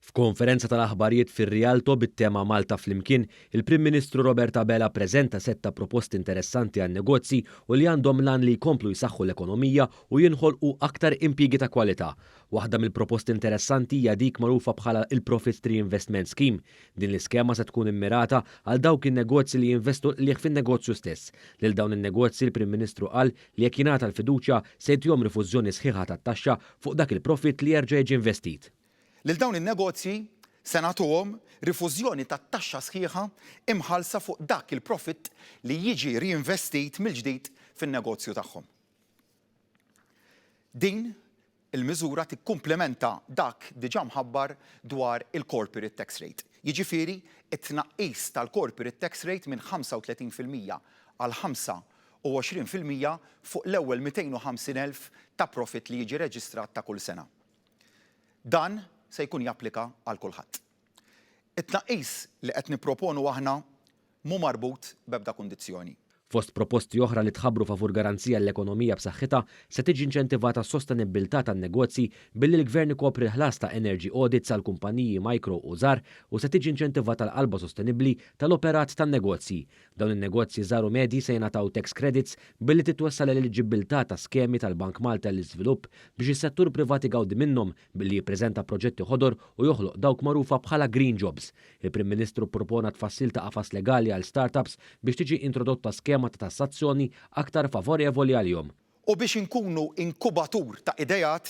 F'konferenza tal-aħbarijiet fir-Rialto bit-tema Malta Flimkien, il-Prim Ministru Robert Abela ppreżenta sett ta' proposti interessanti għan-negozji u li għandhom l-għan li jkomplu jsaħħu l-ekonomija u jinħolqu aktar impjiegi ta' kwalità. Waħda mill-proposti interessanti hija dik magħrufa bħala l-Profit Reinvestment Scheme. Din l-iskema se tkun immirata għal dawk in-negozji li jinvestu l-qligħ fin-negozju stess. Lil dawn in-negozji l-Prim Ministru qal li jekk jingħata l-fiduċja se jtihom rifużjoni sħiħa tat-taxxa fuq dak il-profitt li jerġa' jiġi investit. Lil dawn in-negozji se nagħtuhom rifużjoni tat-taxxa sħiħa imħallsa fuq dak il-profitt li jiġi riinvestit mill-ġdid fin-negozju tagħhom. Din il-miżura tikkumplementa dak diġà mħabbar dwar il-corporate tax rate, jiġifieri t-tnaqqis tal-corporate tax rate minn 35% għal 25% fuq l-ewwel 250,000 ta' profitt li jiġi reġistrat ta' kull sena. Dan se jkun japplika għal kulħadd. It-tnaqqis li qed nipproponu aħna mhu marbut b'ebda kundizzjoni. Fost proposti oħra li tħabbru favur garanzija għall-ekonomija b'saħħitha, se tiġi inċentivata s-sostenibbiltà tan-negozji billi l-Gvern ikopri l-ħlas ta' energy audits għal kumpaniji micro u żgħar u se tiġi inċentivata l-qalba sostenibbli tal-operat tan-negozji. Dawn in-negozji żgħar u medji se jingħataw tax credits billi titwessa' l-eliġibbiltà ta' skemi tal-Bank Malta għall-Iżvilupp biex is-settur privat igawdi minnhom billi jippreżenta proġetti ħodor u joħloq dawk magħrufa bħala green jobs. Il-Prim Ministru ppropona tfassil ta' qafas legali għal start-ups biex tiġi introdotta skema ta' tassazzjoni aktar favorevoli għalihom. U biex inkunu inkubatur ta' ideat,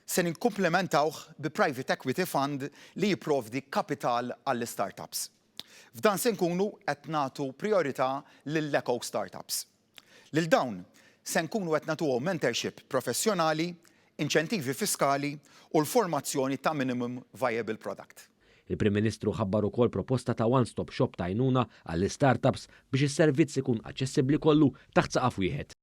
se nikkumplementawh bi private equity fund li jipprovdi kapital għall-istart-ups. F'dan se nkunu qed nagħtu prijorità lill-eco startups. Lil dawn se nkunu qed nagħtuhom mentorship professjonali, inċentivi fiskali u l-formazzjoni ta' minimum viable product. Il-Prim Ministru ħabbar ukoll proposta ta' one-stop shop ta' għajnuna għall-istartups biex is-servizz ikun aċċessibbli kollu taħt saqaf wieħed.